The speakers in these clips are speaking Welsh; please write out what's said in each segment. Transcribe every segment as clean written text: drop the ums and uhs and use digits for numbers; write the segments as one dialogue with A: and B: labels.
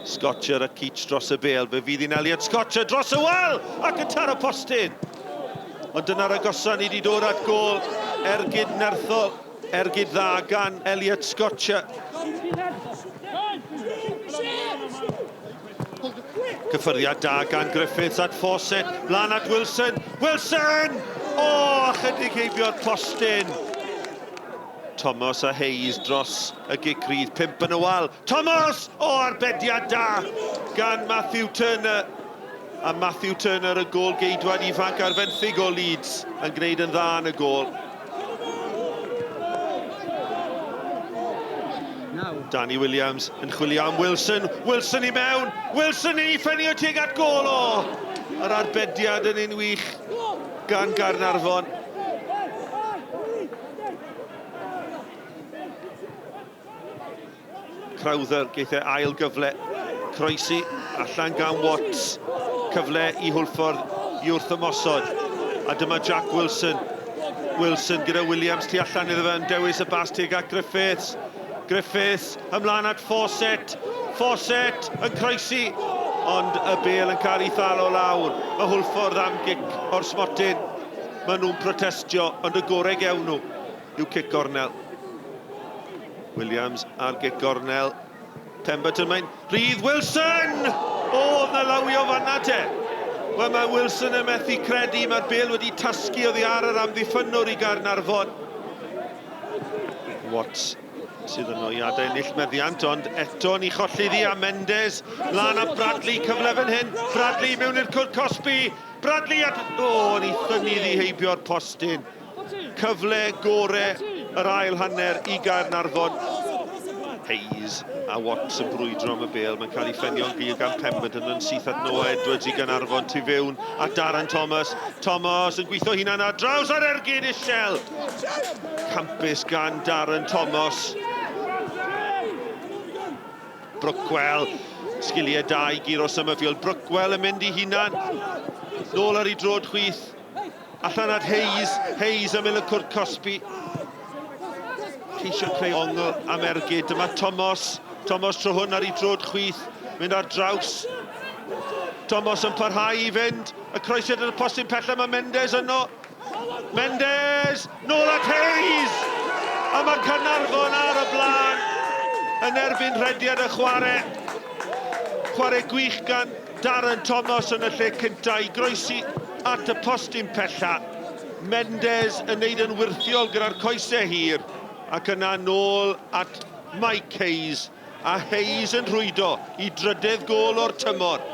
A: Scotcher a Keats dros y bêl. Fe fydd hi'n Elliot Scotcher dros y wal ac yn taro postyn. Ond dyna'r agosa ni wedi dod at gôl. Ergyd nerthol, ergyd dda gan Elliot Scotcher. Cyffyrddiad da gan Griffiths at Fawcett, mlaen at Wilson. Wilson! O, oh, ychydig heibio'r postyn. Thomas a Hayes dros y gic rydd, pump yn y wal. Thomas! O, oh, arbediad da gan Matthew Turner. A Matthew Turner, y gôl geidwad ifanc ar fenthyg o Leeds, yn gwneud yn dda yn y gôl. Danny Williams yn chwilio am Wilson. Wilson i mewn! Wilson i ffenio tuag at gôl o! Yr arbediad yn un wych gan Gaernarfon. Crowther geith e ail gyfle. Croesi allan gan Watts. Cyfle i Hwlffordd i wrth ymosod. A dyma Jack Wilson. Wilson gyda Williams tu allan iddo fe yn dewis y bas tuag at Griffiths. Griffiths ymlaen at Fawcett. Fawcett yn croesi. Ond y bêl yn cael ei thal o lawr. Mae Hwlffordd am gic o'r smotyn. Maen nhw'n protestio, ond y gorau gewn nhw yw cic gornel. Williams ar gic gornel. Pemberton mae'n rhydd Wilson! O, oedd na lawio fanna te. Wel, mae Wilson yn methu credu, mae'r bêl wedi tasgu oddi ar yr amddiffynnwr i Gaernarfon. Watts sydd yno i adael ennill meddiant, ond eto ni cholli ddi a Mendes lan at Bradley, cyfle fan hyn, Bradley mewn i'r cwrt cosbi, Bradley at... O, ni thynnu ddi heibio'r postyn. Cyfle gore yr ail hanner i Gaernarfon. Hayes a Watts yn brwydro am y bêl. Mae'n cael ei ffenio'n glir gan Pemberton yn syth at Noah Edwards i Gaernarfon tu fewn at Darren Thomas. Thomas yn gweithio hunan ar draws ar ergyd isel. Campus gan Darren Thomas. Brookwell, sgiliau da i guro Summerfield. Brookwell yn mynd i hunan. Nôl ar ei drod chwith. Allan at Hayes, Hayes ymyl y cwrt cosbi. Ceisio creu ongl am ergyd. Dyma Thomas, Thomas tro hwn ar ei drod chwith, mynd ar draws. Thomas yn parhau i fynd. Y croesiad yn y postyn pellaf, mae Mendes yno. Mendes, nôl at Hayes! A mae Caernarfon ar y blaen yn erbyn rhediad y chwarae. Chwarae gwych gan Darren Thomas yn y lle cynta i groesi at y postyn pella. Mendes yn neud yn wyrthiol gyda'r coesau hir ac yna nôl at Mike Hayes a Hayes yn rhwydo i drydedd gôl o'r tymor.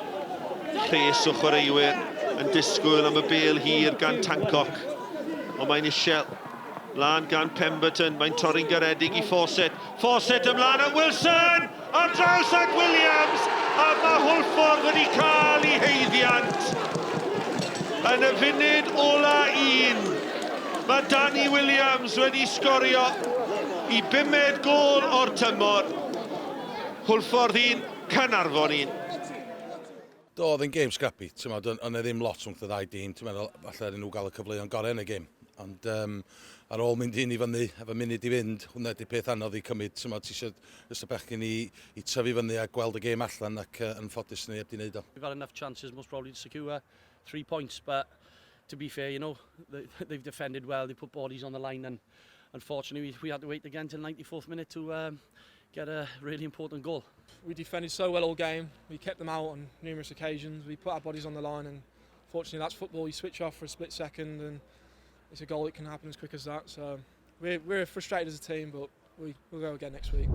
A: Rhes o chwaraewyr yn disgwyl am y bêl hir gan Tancock, ond mae'n isel. Lan gan Pemberton, mae'n torri'n garedig i Fawcett. Fawcett ymlaen at Wilson! Ar draws at Williams! A mae Hwlffordd wedi cael ei haeddiant. Yn y funud ola un, mae Danny Williams wedi sgorio i bumed gôl o'r tymor. Hwlffordd 1, Caernarfon 1.
B: Do, oedd e'n gêm scrappy, ti'n meddwl, oedd e ddim lot rhwng y ddau dîm, ti'n meddwl, falle nhw gael y cyfleoedd gorau yn y gêm. Ond um, ar ôl mynd un i fyny, efo munud i fynd, hwnna ydy peth anodd i cymryd, ti'n meddwl, ti eisiau jyst y bechgyn i, i tyfu fyny a gweld y gêm allan ac uh, yn ffodus ni heb di wneud o.
C: We've had enough chances most probably to secure three points, but to be fair, you know, they, they've defended well, they put bodies on the line and unfortunately we, we had to wait again till 94th minute to um, get a really important goal.
D: We defended so well all game. We kept them out on numerous occasions. We put our bodies on the line and fortunately that's football. You switch off for a split second and it's a goal that can happen as quick as that. So we're, we're frustrated as a team, but we, we'll go again next week.